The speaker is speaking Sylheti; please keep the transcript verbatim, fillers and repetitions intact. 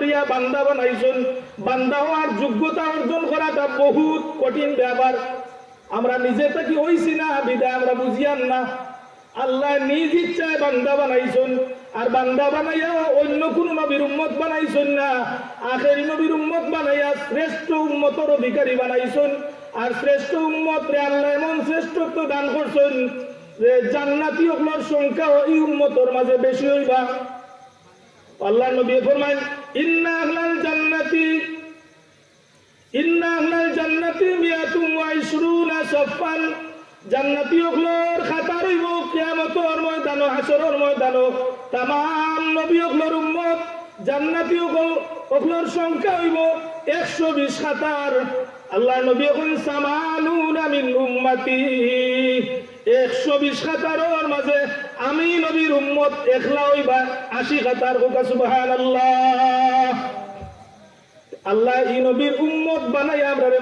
করিয়া বান্দা বানাইছইন। বান্দা হওয়ার যোগ্যতা অর্জন করাটা বহুত কঠিন ব্যাপার। আমরা নিজে থাকি অইছি না, বিধায় আমরা বুঝিয়ার না। আল্লায় নিজ ইচ্ছায় বান্দা বানাইছইন, আর বান্দা বানাইয়া অন্য কুনু নবীর উম্মত বানাইছইন না, আখেরি নবীর উম্মত বানাইয়া শ্রেষ্ঠ উম্মতর অধিকারী বানাইছইন। আর শ্রেষ্ঠ উম্মতরে আল্লায় এমন শ্রেষ্ঠত্ব দান করছইন যে জান্নাতি অকলর সংখ্যাও ই উম্মতর মাঝে বেশি অইবা। আল্লাহর নবী ফরমাইন, "ইন্না আহলাল জান্নাতি, ইন্না আহলাল জান্নাতি মিয়াতুন ওয়া ইশরুনা সাফফান।" জান্নাতি অকলর কাতার অইবো কিয়ামতর ময়দানো, হাশরর ময়দানো। তামাম নবী অকলর উম্মত, জান্নাতি অকল, অকলর সংখ্যা অইবো একশো বিশ কাতার। আল্লাহর নবী কইন, "সামানুনা মিন উম্মতি।" একশো বিশ কাতারর মাঝে আমি নবীর উম্মত একলা অইবা আশি কাতার। কউক্কা সুবহানাল্লাহ। আল্লায় ই নবীর উম্মত বানাইয়া আমরারে